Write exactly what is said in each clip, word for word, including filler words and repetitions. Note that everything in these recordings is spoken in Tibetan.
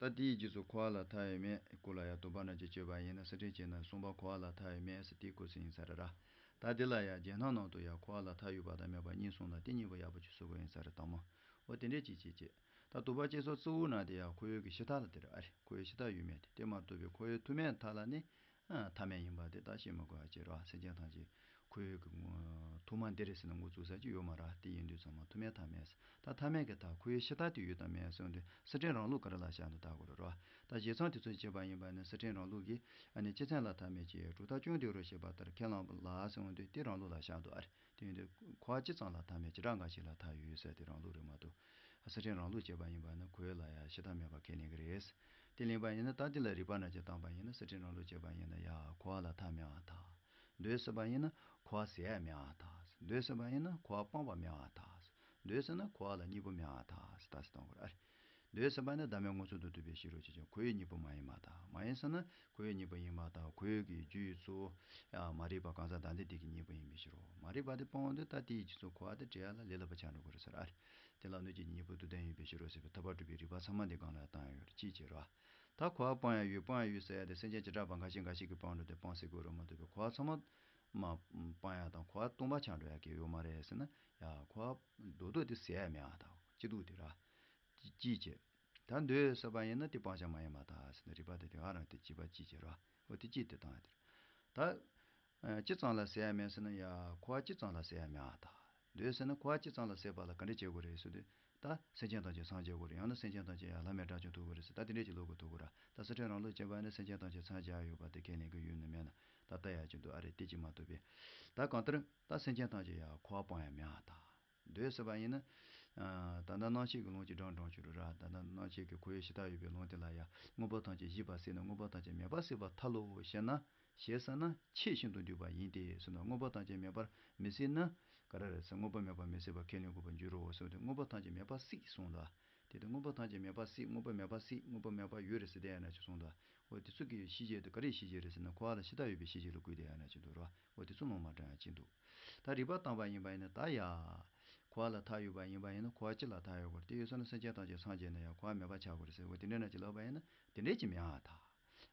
ད་དེའི་རྗེས་སུ་འཁོར་བ་ལ་མཐའ་ཡས་མེད་སྐོར་ལ་ཡང་དུམ་པ་རྣམས་ཀྱིས་དཔྱད་པ་ཡིན་ན། སེར་ཕྲེང་བྱས་ན་གསུམ་པ་འཁོར་བ་ལ་མཐའ་ཡས་མེད་ཟེར་དེའི་སྐོར་ཟེར་ཡིན་ས་རེད་ར། ད་དེ་ལ་ཡང་རྒྱན་སྣང་ནང་དུ་ཡང་འཁོར་བ་ལ་མཐའ་ཡས་པ་དང་མེད་པ་གཉིས་གསུངས་ལ། དེ་གཉིས་པོ་ཡག་པོ་ཅིག་གཟིགས་དགོས་ཡིན་ས་རེད་དང་མོ། འོ་དེ་འདྲས་ཅིག་བྱེད་ཅེས། ད་དུམ་པ་བཅད་སོགས་གཙོ་བོ་ནང་དེ་ཡང་འཁོར་བའི་གི་ཕྱི་མཐའ་ལ་དེ་རེད་ཨ་རེ། འཁོར་བའི་ཕྱི་མཐའ་ཡོད་མེད་དེ། དེ་མ་གཏོགས་པའི་འཁོར་བའི་ཐུག་མེད་མཐའ་ལ་ནི། ཨ། མཐའ་མེད་ཡིན་པ་དེ་ད་བཤད་མི་དགོས་པ་བྱས་རོགས། སེམས་ཅན་ཐམས་ཅད་འཁོར་བའི་གི་ངོ་ཐོག་མ་འདི་རེད་ཟེར་ནས་འགོ་བཙུགས་ས་ཅིག་ཡོད་མ་རེད། དེ་ཡིན་དུས་ཚང་མ་ཐུག་མེད་མཐའ་མེད་ཟེར། ད་མཐའ་མེད་ཀྱི་མཐའ་འཁོར་བའི་ཕྱི་མཐའ་དེ་ཡོད་དམ་མེད་ཟེར་དུས། སེར་ཕྲེང་རང་ལུགས་ག་རེ་ལ་བཞག་འདུག་ལྟ་དགོས་རེད་རོགས། ད་བཞེད་མཚམས་དེ་ཚོ་བྱས་པ་ཡིན་པ་ནི་སེར་ཕྲེང་རང་ལུགས་ཀྱིས་ཨ་ནི་སྤྱི་མཚན་ལ་མཐའ་མེད་ཅེས། གྲུབ་མཐའ་ཅུང་བདེ་རུ་བཤད་པ་ལྟར་ཁས་བླངས་ལ་ཟེར་འོང་དུས་དེ་རང་ལུགས་ལ་བཞག་འདུག་ཨ་རེ། དེ་ཡིན་དུས་འཁོར་བ་སྤྱི་ཙམ་ལ་མཐའ་མེད། བྱེ་བྲག་འགའ་ཞིག་ལ་མཐའ་ཡོད་ཟེར་དེ་རང་ལུགས་རེད་མ་གཏོགས། སེར་ཕྲེང་རང་ལུགས་བྱས་པ་ཡིན་པ་ན་འཁོར་བ་ལ་ཡང་ཕྱི་མཐའ་མེད་པ་ཁས་ལེན་གྱི་རེད། དེ་ལེན་པ་ཡིན་ན་ད་དེ་ལ་རིགས་པ་རྣམས་ཀྱིས་བསྟན་པ་ཡིན་ན། སེར་ཕྲེང་རང་ལུགས་བྱས་པ་ཡིན་ན་ཡང་འཁོར་བ་ལ་མཐའ་མེད་པར་ཐལ། འདོད་སྲིད་པ་ཡིན་ན་འཁོར་བ་ཟད་ཡ་མེད་པར་ཐལ། འདོད་སྲིད་པ་ཡིན་ན་འཁོར་བ་སྤངས་པ་མེད་པར་ཐལ། འདོད་སྲིད་ན་འཁོར་བ་ལ་གཉིས་པོ་མེད་པར་ཐལ། ད་ཟེར་གཏོང་དགོས་རེད། འདོད་སྲིད་པ་ནི་བདག་མེད་མངོན་སུམ་དུ་རྟོགས་པའི་ཕྱིར་རོ་ཞེས་བྱ། འཁོར་བའི་གཉིས་པོ་མ་ཡིན་པར་ཐལ། མ་ཡིན་ཟེར་ན་འཁོར་བའི་གཉིས་པོ་ཡིན་པར་ཐལ། འཁོར་བའི་གི་རྒྱུ་ཡི་གཙོ་བོ་ཡང་མ་རིག་པ་གང་ཟག་བདག་འཛིན་དེ་གི་གཉིས་པོ་ཡིན་པའི་ཕྱིར་རོ། མ་རིག་པ་དེ་སྤོང་འོང་དུས་ད་དེའི་རྗེས་སུ་འཁོར་བ་དེ་བྲལ་ལ་ལས་སླ་པོ་ཆགས་འགྲོ་དགོས་རེད་ཟེར་ཨ་རེ། དེ་ལ་སྣོད་ཀྱི་གཉིས་པོ་དུ་ལྡན་ཡིན་པའི་ཕྱིར་རོ་ཟེར་བའི་ཐར་པ་སྒྲུབ་པའི་རིགས་པ་ཚང་མ་འདི་སྒང་ལ་བཏང་ཡོད་རེད། ཅིའི་ཕྱིར་རོ། ད་འཁོར་བ་སྤང་ཡ་ཡོད་སྤང་ཡ་ཡོད་ཟེར་ཡ་དེ་སེམས་ཅན་བྱེ་བྲག་པ་འགའ་ཞིག་འགའ་ཞིག་གིས་སྤང་འགྲོ་དེ་སྤང་ཟེར་དགོས་རེད་མ་གཏོགས་པའི་འཁོར་བ་ཚང་མ་མ་སྤང་ཡ་དང་འཁོར་བ་སྟོང་པ་ཆགས་འགྲོ་ཡ་གི་ཡོད་མ་རེད་ཟེར་ན། ཡ་འཁོར་བ་རྡོག་རྡོག་དེ་ཟད་ཡ་མེད་པར་ཐལ། སྐྱིད་སྡུག་དེ་ར། ཅི་ཅིའི་ཕྱིར། ད་འདོད་སྲིད་པ་ཡིན་ན་དེ་སྤང་བྱ་མ་ཡིན་པར་ཐལ་ཟེར་ན། རིགས་པ་དེ་དེ་ག་རང་དེ་གཅིག་པ་ཅིའི་ཕྱིར་རོ། འོ་དེ་གཅིག་དེ་བཏང་ཡ་དེ་རེད། ད། ཨ། སྤྱི་ཙམ་ལ་ཟད་ཡ་མེད་ཟེར་ན་ཡ་འཁོར་བ་སྤྱི་ཙམ་ལ་ཟད་ཡ་མེད་པར་ཐལ། འདོད་ཟེར་ན་འཁོར་བ་སྤྱི་ཙམ་ལ་ཟད་པ་ལ་ག་འདྲ་བྱེད་དགོས་རེད་ཟེར་དུས། ད་སེམས་ཅན་ཐམས་ཅད་སངས་རྒྱས་དགོས་རེད། ཡང་ན་སེམས་ཅན་ཐམས་ཅད་ཡང་ལྷ་མིའི་དགྲ་བཅོམ་ཐོབ་དགོས་རེད་ཟེར། ད་དེ་འདྲས་ཀྱི་ལོ་དགོས་ཐོབ་དགོས་ར། ད་སེར་ཕྲེང་རང་ལུགས་བྱས་པ་ནི་སེམས་ཅན་ཐམས་ཅད་སངས་རྒྱས་ཡོད་པ་དེ་ཁས་ལེན་གྱི་ཡོད་ན་མེད་ན་ད་ལྟ་ཡག་ཅིག་འདུག་ཨ་རེ། དེ་གཅིག་མ་གཏོགས་པའི། ད་གང་ལྟར་ད་སེམས་ཅན་ཐམས་ཅད་ཡང་འཁོར་བ་སྤང་ཡ་མེད་པར་ཐལ། འདོད་སྲིད་པ་ཡིན་ན། ཨ། ད་ལྟ་སྣང་མཆེད་ཀྱི་ལུང་གཅིག་བགྲང་བགྲང་ཞུ་རོགས་ར། ད་ལྟ་སྣང་མཆེད་ཀྱི་འཁོར་བའི་ཕྱི་མཐའ་ཡོད་པའི་ལུང་དེ་ལ་ཡང་དངོས་པོ་ཐམས་ཅད་ཞིག་པ་སྲིད་ན་དངོས་པོ་ཐམས་ཅད་མེད་པ་སྲིད་པར་ཐལ་ལོ་ཞེ་ན། ཞེས་ཟེར་ན་ཆེས་ཤིན་ཏུ་འདུས་པ་ཡིན་ཏེ་ཟེར་ན། དངོས་པོ་ཐམས་ཅད་མེད་པར་མི་སྲིད་ན་ག་རེ་རེད་ཟེར། དངོས་པོ་མེད་པར་མི་སྲིད་པ་ཁས་ལེན་དགོས་པར་འགྱུར་རོ་ཟེར་ཏེ། དངོས་པོ་ཐམས་ཅད་མེད་པར་སྲིད་གསུངས་ལ། དེ་ལྟར་དངོས་པོ་ཐམས་ཅད་མེད་པར་སྲིད། དངོས་པོ་མེད་པར་སྲིད། དངོས་པོ་མེད་པར་ཡོད་རེད་ཟེར་དེ་ཡང་ན་ཅི་གསུངས་ལ། འོ་དེ་ཚོ་གི་ཤེས་བྱེད་དེ་ག་རེ་ཤེས་བྱེད་རེད་ཟེར་ན། འཁོར་བ་ལ་ཕྱི་མཐའ་ཡོད་པའི་ཤེས་བྱེད་ལ་བཀོད་དེ་ཡང་ན་ཅི་འདུག་ར། འོ་དེ་ཚོ་ལུང་མ་དྲངས་ཡང་ཅི་འདུག་ད་རིགས་པ་བཏང་པ་ཡིན་པ་ཡིན་ན་ད་ཡ། འཁོར་བ་ལ་མཐའ་ཡོད་པ་ཡིན་པ་ཡིན་ན་འཁོར་བ་སྤྱི་ལ་མཐའ་ཡོད་དགོས་རེད། དེ་ཡོད་ས་ན་སེམས་ཅན་ཐམས་ཅད་སངས་རྒྱས་ན་ཡང་འཁོར་བ་མེད་པ་ཆགས་དགོས་རེད་ཟེར། འོ་དེ་འདྲས་ན་ཅི་ལབ་པ་ཡིན་ན་དེ་འདྲས་ཅི་མེད་པར་ཐལ།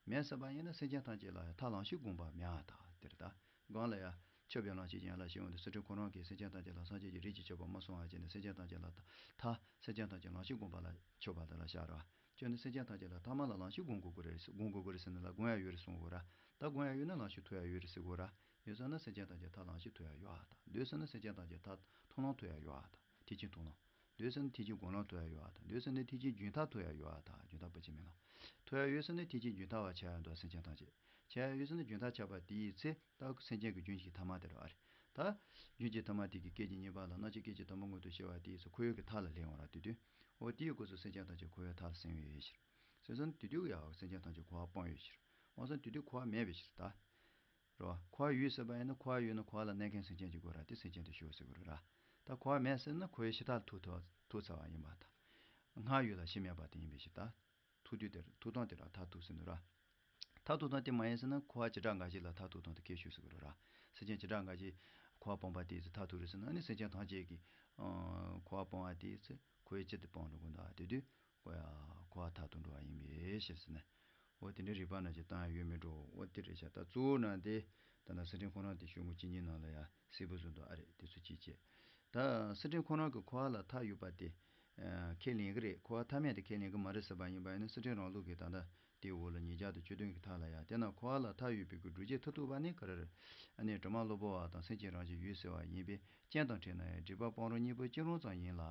མེད་ཟེར་བ་ཡིན་ན་སེམས་ཅན་ཐམས་ཅད་ལ་མཐའ་ལམ་ཤེས་དགོངས་པ་མེད་པར་ཐལ། དེ་རེད་ད། སྒང་ལ་ཡང་མཆོད་པའི་ལམ་ཤེས་ཀྱི་ཡན་ལག་ཞེས་འོང་དུས། སེར་ཕྲེང་ཁོ་རང་གིས་སེམས་ཅན་ཐམས་ཅད་ལ་སངས་རྒྱས་ཀྱི་རིགས་ཀྱི་མཆོད་པ་མ་གསུང་བ་བྱས་ནས་སེམས་ཅན་ཐམས་ཅད་ལ་མཐའ། སེམས་ཅན་ཐམས་ཅད་ལམ་ཤེས་དགོངས་པ་ལ་མཆོད་པ་དེ་ལ་བཞག་ར། བྱས་ནས་སེམས་ཅན་ཐམས་ཅད་ལ་མཐའ་མ་ལ་ལམ་ཤེས་དགོངས་དགོས་ཀྱི་རེད། དགོངས་དགོས་ཀྱི་རེད་ཟེར་ན་ལ་དགོངས་ཡ་ཡོད་རེད་གསུང་དགོས་ར། ད་དགོངས་ཡ་ཡོད་ན་ལམ་ཤེས་ཐོབ་ཡ་ཡོད་རེད་ཟེར་དགོས་ར། ཡོད་ས་ན་སེམས་ཅན་ཐམས་ཅད་མཐའ་ལམ་ཤེས་ཐོབ་ཡ་ཡོད་ཨ་ད། འདོད་ས་ན་སེམས་ཅན་ཐམས་ཅད་མཐའ་མཐོང་ལམ་ཐོབ་ཡ་ཡོད་ཨ་ད། ཐེག་ཆེན་མཐོང་ལམ། འདོད་ས་ན་ཐེག་ཆེན་སྒོམ་ལམ་ཐོབ་ཡ་ཡོད་ཨ་ད། འདོད་ས་ན་ཐེག་ཆེན་རྒྱུན་མཐའ་ཐོབ་ཡ་ཡོད་ཨ་ད། རྒྱུན་མཐའ་བར་ཆད་མེད་ལམ་ཐོབ་ཡ་ཡོད་ས་ན་ཐེག་ཆེན་རྒྱུན་མཐའ་བར་ཆད་ཡ་འདུག་སེམས་ཅན་ཐམས་ཅད་ཆད་ཡ་ཡོད་ས་ན་རྒྱུན་མཐའ་ཆད་པ་དེའི་ཚེ། ད་སེམས་ཅན་གྱི་རྒྱུན་གྱི་ཐ་མ་དེ་རེད་ཨ་རེ། ད་རྒྱུན་གྱི་ཐ་མ་དེ་གི་སྐད་ཅིག་གཉིས་པ་ལ་སྣང་མཆེད་སྐད་ཅིག་དང་པོ་མངོན་དུ་བྱེད་པ་དེའི་ཚེ་འཁོར་བའི་གི་མཐའ་ལ་སླེབས་འོང་ར། དེ་དུས་འོ་དེའི་སྐབས་སུ་སེམས་ཅན་ཐམས་ཅད་འཁོར་བའི་མཐའ་ལ་སོང་བའི་ཕྱིར། སོང་ཙང་དེ་དུས་ཡང་སེམས་ཅན་ཐམས་ཅད་འཁོར་བ་སྤངས་པའི་ཕྱིར། མ་སོང་དེ་དུས་འཁོར་བ་མེད་པའི་ཕྱིར་ད། རེད་བ། འཁོར་བ་ཡོད་ཟེར་བ་ཡིན་ན་འཁོར་བ་ཡོད་ན་འཁོར་བ་ལ་གནས་མཁན་སེམས་ཅན་གྱི་དགོས་ར། དེ་སེམས་ཅན་དེ་ཤོག་ཟེར་དགོས་རེད་ར། ད་འཁོར་བ་མེད་ཟེར་ན་འཁོར་བའི་ཕྱི་མཐའ་ཐུག་ཐུག་ཐུག་ཚར་བ་ཡིན་པ་དང་། སྔར་ཡོད་ལ་ཕྱིས་མེད་པ་དེ་ཡིན་པའི་ཕྱིར་ད། ཐུག་དུས་དེར་ཐུག་སྟངས་དེ་ལ་མཐར་ཐུག་ཟེར་འདུག་ར། མཐར་ཐུག་སྟངས་དེ་མ་ཡིན་ཟེར་ན་འཁོར་བ་བྱེ་བྲག་འགའ་ཞིག་ལ་མཐར་ཐུག་སྟངས་དེ་སྐད་ཤོད་ཟེར་དགོས་རེད་ར། སེམས་ཅན་བྱེ་བྲག་འགའ་ཞིག་འཁོར་བ་སྤངས་པ་དེ་ཚོ་མཐར་ཐུག་རེད་ཟེར་ན་ཨ་ནི་སེམས་ཅན་ཐམས་ཅད་ཀྱི་འཁོར་བ་སྤངས་པ་དེ་ཚོ་འཁོར་བའི་སྤྱི་དེ་སྤངས་འགྲོ་དགོས་འདུག་དེ་དུས་འཁོར་བ་མཐར་ཐུག་འགྲོ་བ་ཡིན་པའི་ཕྱིར་ཟེར་ནས། འོ་དེ་འདྲའི་རིགས་པ་རྣམས་ཀྱིས་བསྟན་ཡོད་མེད་འགྲོ། འོ་དེ་རེད་ཤག་ད་གཙོ་བོ་ནང་དེ་ད་ལྟ་སེར་ཕྲེང་ཁོ་རང་དེ་ཤོག་ངོས་གཅིག་གཉིས་ནང་ལ་ཡ་གསལ་པོ་བཟོ་འདུག་ཨ་རེད། དེ་ཚོ་གཅིག་བྱས། ད་སེར་ཕྲེང་ཁོ་རང་གི་འཁོར་བ་ལ་མཐའ་ཡོད་པ་དེ་ཁས་ལེན་གི་རེད། འཁོར་བ་མཐའ་མེད་དེ་ཁས་ལེན་གི་མ་རེད་ཟེར་བ་ཡིན་པ་ཡིན་ན་སེར་ཕྲེང་རང་ལུགས་ཀྱི་ད་ལྟ་དེའི་འོག་ལ་ཉིས་བརྒྱ་དང་བཅུ་བདུན་གྱི་མཐའ་ལ་ཡ། དེ་ན་འཁོར་བ་ལ་མཐའ་ཡོད་པའི་གི་སྒྲུབ་བྱེད་མཐར་ཐུག་པ་ནི་ག་རེ་རེད། ཨ་ནི་དྲི་མ་གློ་བུར་བ་དང་སེམས་ཅན་རང་བཞིན་ཡོད་ཟེར་བ་ཡིན་པས་རྐྱེན་དང་འཕྲད་ན་ཡང་སྒྲིབ་པ་སྤང་རོགས་གཉིས་པོ་གཅིག་རུང་ཙམ་ཡིན་ལ།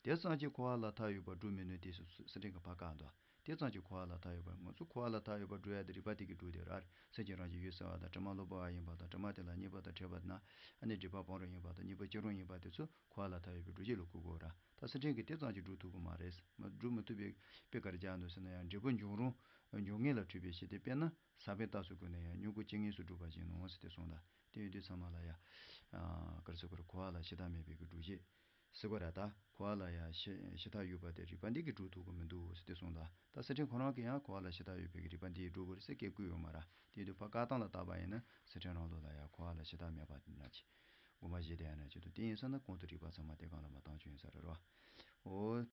དེ་ཙམ་གྱིས་འཁོར་བ་ལ་མཐའ་ཡོད་པ་སྒྲུབ་མི་ནུས་ཏེ་ཟེར་སེར་ཕྲེང་གི་ཕར་བཀག་འདུག་དེ་ཙམ་གྱིས་འཁོར་བ་ལ་མཐའ་ཡོད་པ། ང་ཚོ་འཁོར་བ་ལ་མཐའ་ཡོད་པ་སྒྲུབ་ཡ་དེ་རིགས་པ་དེ་གིས་སྒྲུབ་དེ་ར། སེམས་ཅན་རང་བཞིན་ཡོད་ཟེར་བ་དང་དྲི་མ་གློ་བུར་བ་ཡིན་པ་དང་དྲི་མ་དེ་ལ་གཉིས་པ་དང་འཕྲད་པ་ན་ཨ་ནི་སྒྲིབ་པ་སྤང་རོགས་ཡིན་པ་དང་གཉིས་པོ་གཅིག་རུང་ཡིན་པ་དེ་ཚོ་འཁོར་བ་ལ་མཐའ་ཡོད་པའི་སྒྲུབ་བྱེད་ལ་གོ་དགོས་ར། ད་སེར་ཕྲེང་གིས་དེ་ཙམ་གྱིས་སྒྲུབ་ཐུབ་ཀྱི་མ་རེད། མ་སྒྲུབ་མི་ཐུབ་པའི་དཔེ་ག་རེ་སྦྱར་འདུག་ཟེར་ན་ཡང་འབྲས་བུ་འབྱུང་རུང་འབྱུང་ངེས་ལ་འཁྲུལ་པའི་ཕྱིར་ཏེ། དཔེར་ན་ས་པཎ་སྟག་གཟིག་གུ་ནས་ཡང་མྱུ་གུ་ཇི་སྙེད་སུ་བསྒྲུབས་པ་བཞིན་ནོ་ཟེར་ཏེ་གསུངས་ད། དེ་ཡོད་དུས་ཚང་མ་ལ་ཡང་ག་རེ་ཟེར་དགོས་རེད། འཁོར་བ་ལ་ཕྱི་མཐའ་མེད་པའི་གི་སྒྲུབ་བྱེད་ཟེར་དགོས་ར། ད་འཁོར་བ་ལ་ཡང་ཕྱི་ཕྱི་མཐའ་ཡོད་པ་དེ་རིགས་པ་འདི་གིས་སྒྲུབ་ཐུབ་ཀྱི་མི་འདུག་ཟེར་ཏེ་གསུངས་ད། ད་སེར་ཕྲེང་ཁོ་རང་གིས་ཡང་འཁོར་བ་ལ་ཕྱི་མཐའ་ཡོད་པའི་གི་རིགས་པ་འདི་སྒྲུབ་དགོས་རེད་ཟེར་སྐད་བསྐུལ་ཡོད་མ་ར། དེ་ཡོད་དུས་ཕར་བཀག་སྟངས་ལ་བལྟས་པ་ཡིན་ན་སེར་ཕྲེང་རང་ལུགས་ལ་ཡང་འཁོར་བ་ལ་ཕྱི་མཐའ་མེད་པ་ན་ཅི། དགོངས་པ་བཞེས་བསྡད་ཡ་ན་ཅི་འདུག་དེ་ཡིན་ས་ན་གོང་དུ་རིགས་པ་ཚང་མ་དེ་སྒང་ལ་མ་བཏང་ཆོག་ཡིན་ས་རེད་རོ། འོ་